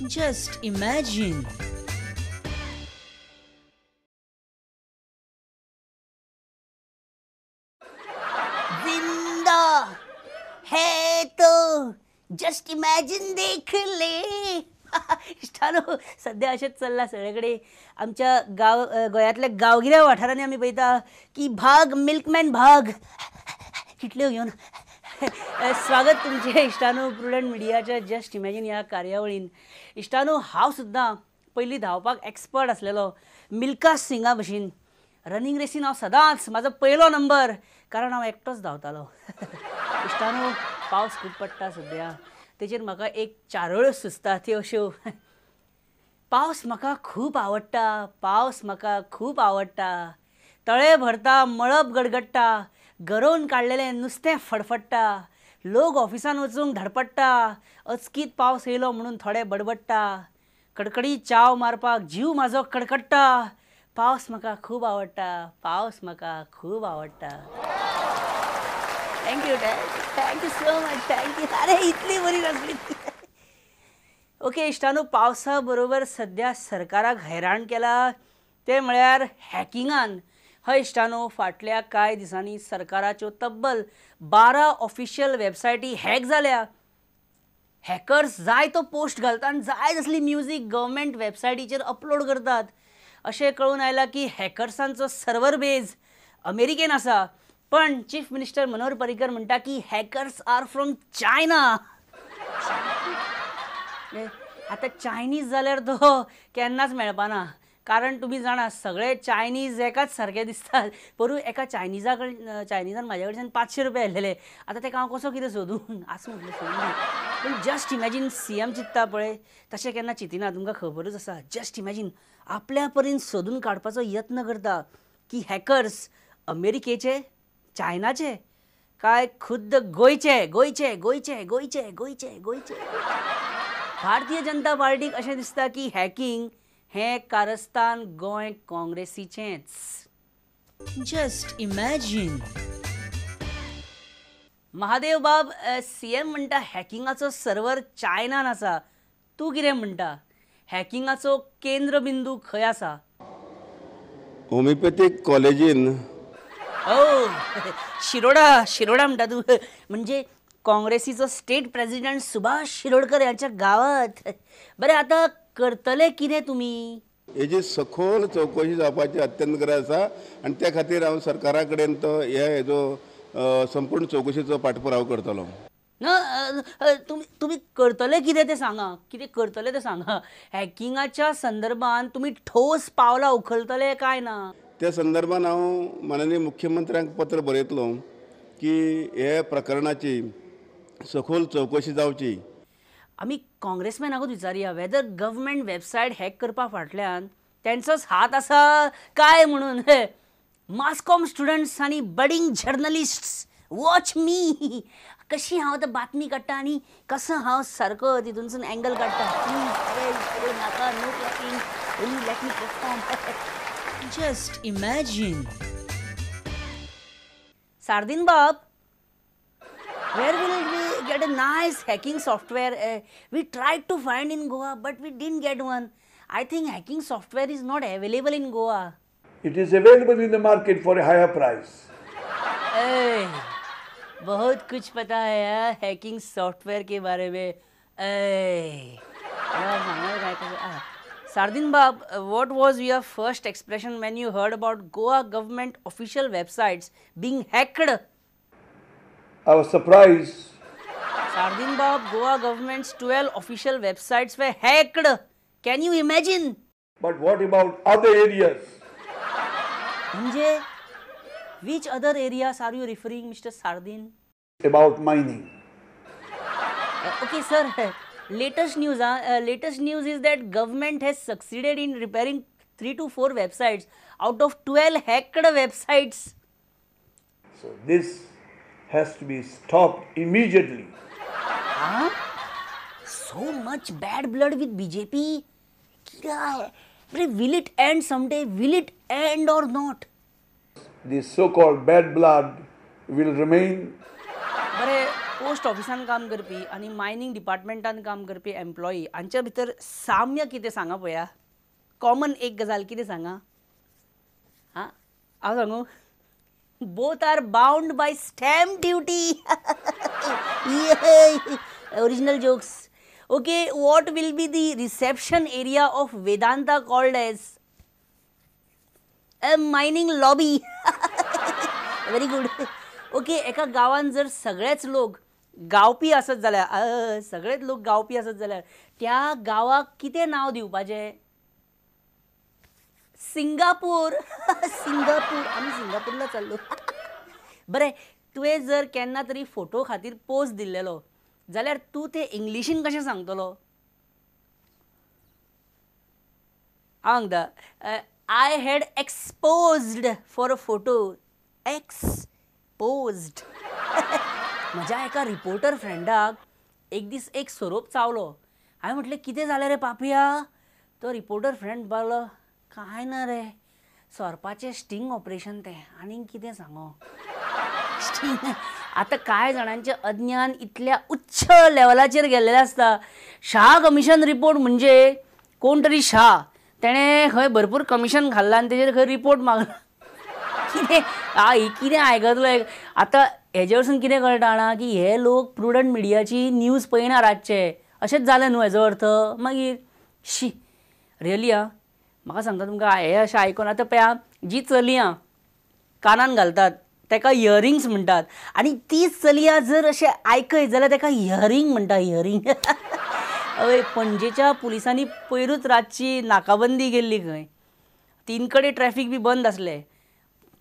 Just imagine. जिंदा है तो just imagine देख ले. इश्टानो, सद्या अशेंच चल्लां सगळे कडेन. आमच्या गांव गोंयांतल्या गांवगिऱ्या वाठारांनी आमी पळयता की भाग मिल्कमॅन भाग किटल्यो घेवन. स्वागत तुमचें इश्टानो प्रुडंट मिडियाच्या जस्ट इमॅजीन ह्या कार्यावळीन. इश्टानो, हांव सुद्दां पयलीं धांवपाक एक्सपर्ट आसलेलो मिल्खा सिंगा भशेन. रनींग रेसीन हांव सदांच म्हाजो पयलो नंबर, कारण हांव एकटोच धांवतालो. इश्टानो, पावस खूब पडटा सद्या, तेचेर म्हाका एक चारोळ्यो सुचता त्यो अश्यो. पावस म्हाका खूब आवडटा, पावस म्हाका खूब आवडटा. तळें भरता, मळब गडगडटा, गरोवन काडलेलें नुस्तें फडफडटा, लोक ऑफिसान वचूंक धडपडटा, अचकीत पावस येयलो म्हणून थोडे बडबडटा, कडकडी चाव मारपाक जीव म्हाजो कडकडटा. पावस म्हाका खूब आवडटा, पावस म्हाका खूब आवडटा. Thank you, thank you so much, thank you. अरे इतली बरी नासली. ओके इश्टानो, पावसा बरोबर सद्या सरकाराक हैराण केला तें म्हळ्यार हॅकिंगान. हय इश्टानो, फाटल्या कांय दिसांनी सरकाराच्यो तब्बल 12 ऑफिशियल वेबसायटी हॅक जाल्या. हॅकर्स जाय तो पोस्ट घालता आनी जाय तसली म्युजीक गव्हर्मेंट वेबसायटीचेर अपलोड करतात. अशें कळून आयलां की हॅकर्सांचो सर्वर बेज अमेरिकेन आसा, पण चीफ मिनिस्टर मनोहर पर्रीकर म्हणटा की हॅकर्स are from China. आतां चायनीज जाल्यार तो केन्नाच मेळपाना, कारण तुमी जाणा सगळे चायनीज एकाच सारके दिसतात. पोरूं एका चायनिजा कडेन, चायनिजान म्हाज्या कडच्यान 500 रुपया आयलेले. आतां तेका हांव कसो कितें सोदून आसूं म्हटलें सोदून. पूण जस्ट इमॅजीन, सी एम चिंत्ता पळय तशें केन्ना चिंतिना, तुमकां खबरूच आसा. जस्ट इमॅजीन, आपल्या परीन सोदून काडपाचो यत्न करता की हॅकर्स अमेरिकेचे, चायनाचे काय खुद्द गोंयचे, गोंयचे गोंयचे गोंयचे गोंयचे गोंयचे. भारतीय जनता पार्टीक अशें दिसता की हॅकिंग हें कारस्थान गोंय काँग्रेसीचेंच. Just imagine. Mahadev बाब, सी एम म्हणटा हॅकिंगाचो सर्वर चायनान आसा, तूं कितें म्हणटा? हॅकिंगाचो केंद्रबिंदू खंय आसा? होमिओपॅथीक कॉलेजीन. ओ शिरोडा, शिरोडा म्हणटा तूं, म्हणजे काँग्रेसीचो स्टेट प्रेसिडेंट सुभाष शिरोडकर यांच्या गांवांत. बरें, आतां करतले कितें तुमी? हेजी सखोल चवकशी जावपाची अत्यंत गरज आसा आनी त्या खातीर हांव सरकारा कडेन तो हे हेजो संपूर्ण चवकशीचो पाठपुरावो करतलो. ना, तुमी करतले कितें तें सांगा, कितें करतले तें सांगा. हॅकिंगाच्या संदर्भान तुमी ठोस पावलां उखलतले काय ना? त्या संदर्भान हांव माननीय मुख्यमंत्र्यांक पत्र बरयतलो की हे प्रकरणाची सखोल चवकशी जावची. आमी काँग्रेसमॅनाकूच विचारया वेदर गव्हर्मेंट वेबसायट हॅक करपा फाटल्यान तेंचोच हात आसा काय म्हणून. मासकॉम स्टुडंट्स आनी बडींग जर्नलिस्ट्स, वॉच मी, कशी हांव आतां बातमी काडटा आनी कसो हांव सारको तितूनसून एंगल काडटा. नाका, no clapping, only let me perform. Just imagine. Sardin बाब, where will we get a nice hacking software? We tried to find in Goa, but we didn't get one. I think hacking software is not available in Goa. It is available in the market for a higher price. ए, बहुत कुछ पता है यार hacking software K बारे में. ए, सार्दिन बाब, what was your first expression when you heard about Goa government official websites being hacked? I was surprised. Sardin Bab, Goa government's 12 official websites were hacked. Can you imagine? But what about other areas? म्हणजे, which other areas are you referring, Mr. Sardin? About mining. Okay, sir. Latest news, latest news is that government has succeeded in repairing 3 to 4 websites out of 12 hacked websites. So this has to be stopped immediately. Huh? So much bad blood with BJP? Will it end someday? Will it end or not? This so-called bad blood will remain. बरे, post ऑफिसान काम करपी आनी mining डिपार्टमेंटान काम करपी employee हांच्या भितर साम्य कितें सांगा पळया, कॉमन एक गजाल कितें सांगा? हां हांव सांगू, both are bound by stamp duty. Original jokes. Okay, what will be the reception area of Vedanta called as? A mining lobby. Very good. Okay, एका गांवान जर सगळेच लोक गावपी आसत जाल्यार, सगळेच लोक गावपी आसत जाल्यार त्या गांवाक कितें नांव दिवपाचें? सिंगापूर. सिंगापूर, आमी सिंगापूरला चल्लो. बरें, तुवें जर केन्ना तरी फोटो खातीर पोज दिल्लेलो जाल्यार तूं ते इंग्लिशीन कशें सांगतलो? हांव सांगता, I had exposed for a photo. Exposed. म्हज्या एका रिपोर्टर फ्रेंडाक एक दीस एक सोरोप चावलो. हांवें म्हटलें कितें जालें रे पापया? तो रिपोर्टर फ्रेंड म्हणलो, कांय ना रे, सोरपाचें स्टिंग ऑपरेशन तें, आनीक कितें सांगो. स्टिंग. आतां कांय जाणांचें अज्ञान इतल्या उच्च लेवलाचेर गेल्लें आसता. शाह कमिशन रिपोर्ट म्हणजे कोण तरी शाह तेणें खंय भरपूर कमिशन खाल्लां आनी तेजेर खंय रिपोर्ट मागला. कितें कितें आयकतलो? आतां हेजे वरसून कितें कळटा जाणा की हे लोक प्रुडंट मिडियाची न्यूज पळयना रातचे. अशेंच जालें न्हू हेजो अर्थ? मागीर शी, रियली. आं म्हाका सांगता तुमकां हें अशें आयकून आतां पळया, जी चलयां कानान घालतात ताका इयरिंग्स म्हणटात, आनी तीच चलयां जर अशें आयकयत जाल्यार ताका हियरींग म्हणटा, हियरींग. हय, पणजेच्या पुलिसांनी पयरूच रातची नाकाबंदी केल्ली खंय, 3 कडेन ट्रॅफीक बी बंद आसलें.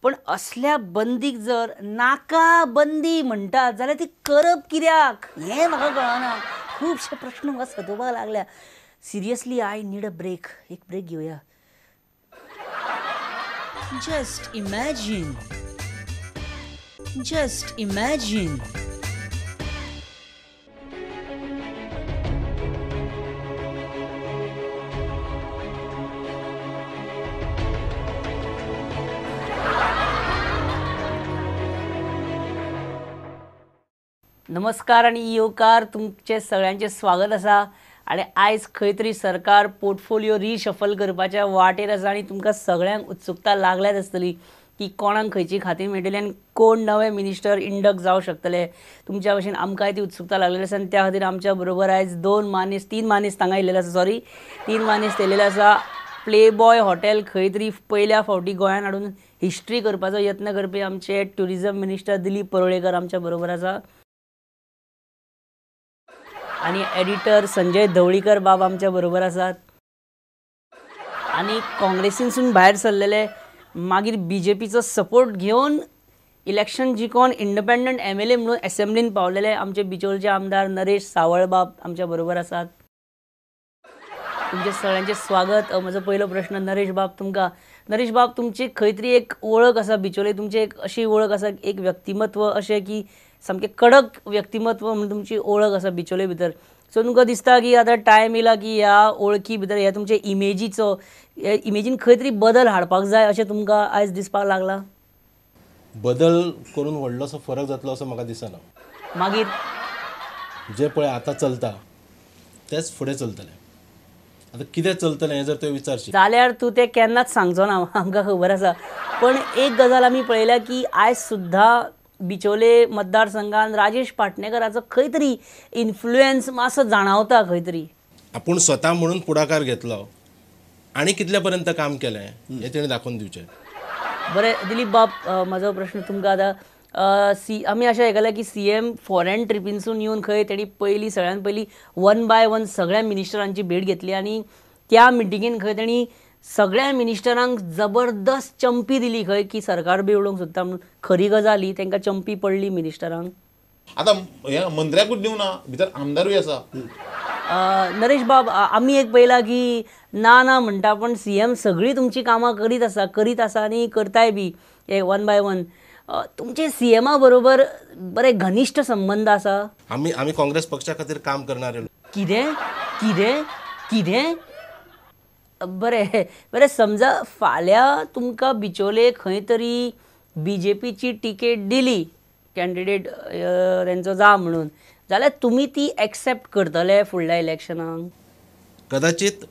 पण असल्या बंदीक जर नाकाबंदी म्हणटात जाल्यार ती करप कित्याक हें म्हाका कळना. खुबशे प्रश्न म्हाका सतोवपाक लागल्या. Seriously, I need a break. एक ब्रेक घेवया. Just imagine. Just imagine. नमस्कार आनी येवकार, तुमचे सगळ्यांचें स्वागत आसा. आनी आयज खंय तरी सरकार पोर्टफोलियो रिशफल करपाच्या वाटेर आसा आनी तुमकां सगळ्यांक उत्सुकता लागल्याच आसतली की कोणाक खंयची खातीं मेळटली आनी कोण नवे मिनिस्टर इंडक्ट जावं शकतले. तुमच्या भशेन आमकांय ती उत्सुकता लागलेली आसा आनी त्या खातीर आमच्या बरोबर आयज 2 मानेस्त 3 मानेस्त हांगा येयल्लेले आसा, सॉरी 3 मानेस्त येयल्लेले आसा. प्लेबॉय हॉटेल खंय तरी पयल्या फावटी गोंयान हाडून हिस्ट्री करपाचो यत्न करपी आमचे ट्युरिजम मिनिस्टर दिलीप परुळेकर आमच्या बरोबर आसा, आनी एडिटर संजय धवळीकर बाब आमच्या बरोबर आसात, आनी काँग्रेसीनसून भायर सरलेले मागीर बीजेपीचो सपोर्ट घेवन इलेक्शन जिखोन इंडिपेंडंट MLA म्हणून एसेंब्लीन पावलेले आमचे बिचोलचे आमदार नरेश सावळबाब आमच्या बरोबर आसात. तुमचे सगळ्यांचें स्वागत. म्हजो पयलो प्रश्न नरेश बाब तुमकां. नरेश बाब, तुमची खंय तरी एक वळख आसा बिचोले, तुमची एक अशी वळख आसा, एक व्यक्तिमत्व अशें की सामकें कडक व्यक्तिमत्व म्हणून तुमची ओळख आसा बिचोले भितर. सो तुमकां दिसता की आतां टायम येयला की ह्या ओळखी भितर, ह्या तुमचे इमेजीचो, इमेजीन खंय तरी बदल हाडपाक जाय अशें तुमकां आयज दिसपाक लागलां? बदल करून व्हडलोसो फरक जातलो असो म्हाका दिसना. मागीर जे पळय आतां चलता तेच फुडें चलतलें. आतां कितें चलतलें हें जर तुवें विचारशीत जाल्यार तूं तें केन्नाच सांगचो ना, आमकां खबर आसा. पण एक गजाल आमी पळयल्या की आयज सुद्दां बिचोले मतदारसंघान राजेश पाटणेकराचो खंय तरी इन्फ्लुएन्स मातसो जाणावता खंय तरी. आपूण स्वता म्हणून पुढाकार घेतलो आनी कितल्या पर्यंत काम केलें हें तेणें दाखोवन दिवचें. बरें दिलीप बाब, म्हजो प्रश्न तुमकां आतां. आमी अशें आयकलां की CM foreign ट्रिपीनसून येवन खंय तेणी पयलीं सगळ्यान पयलीं 1 बाय 1 सगळ्या मिनिस्टरांची भेट घेतली आनी त्या मिटिंगेन खंय तेणी सगळ्या मिनिस्टरांक जबरदस्त चंपी दिली खंय की सरकार बी उडोवंक सोदता म्हणून. खरी गजाल ही, तांकां चंपी पडली मिनिस्टरांक? आतां हे मंत्र्याकूच दिवना, भितर आमदारूय आसा. नरेश बाब, आमी एक पळयलां की ना ना म्हणटा पण CM सगळीं तुमची कामां करीत आसा, करीत आसा आनी करताय बी 1 बाय 1. तुमचे CMA बरोबर बरे घनिश्ट संबंद आसा? आमी आमी काँग्रेस पक्षा खातीर काम करणारे. कितें कितें कितें? बरें बरें, समजा फाल्यां तुमकां बिचोले खंय तरी बीजेपीची तिकेट दिली कॅन्डिडेट तेंचो जा म्हणून जाल्यार तुमी ती एक्सेप्ट करतले फुडल्या इलेक्शनाक? कदाचित.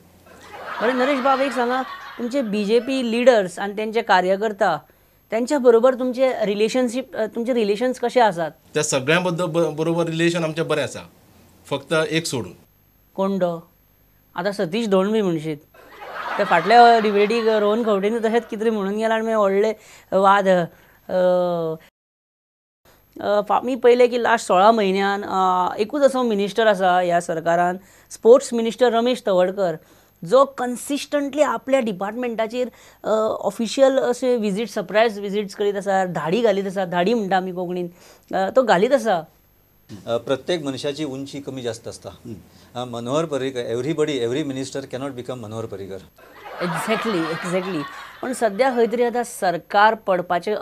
बरें नरेश बाब, एक सांगा, तुमचे बीजेपी लिडर्स आनी तेंचे कार्यकर्ता तेंच्या बरोबर तुमचे रिलेशनशीप, तुमचे रिलेशन्स कशे आसात? त्या सगळ्यां बरोबर रिलेशन आमचें बरें आसा, फक्त एक सोडून. कोण तो? आतां सतीश धोंड बी म्हणशीत ते फाटल्या डिबेटीक रोहन खंवटेन तशेंच कितें म्हणून गेला आनी मागीर व्हडले वाद. आमी पळयलें की लास्ट 16 म्हयन्यान एकूच असो मिनिस्टर आसा ह्या सरकारान, स्पोर्ट्स मिनिस्टर रमेश तवडकर, जो कन्सिस्टंटली आपल्या डिपार्टमेंटाचेर ऑफिशियल अशे विजीट, सरप्रायज विजीट्स करीत आसा, धाडी घालीत आसा, धाडी म्हणटा आमी कोंकणीन, तो घालीत आसा. प्रत्येक मनशाची उंची कमी जास्त आसता. Manohar Parrikar, everybody, every minister cannot become Manohar Parrikar. Exactly exactly. पण सद्या खंय तरी आतां सरकार पडपाचें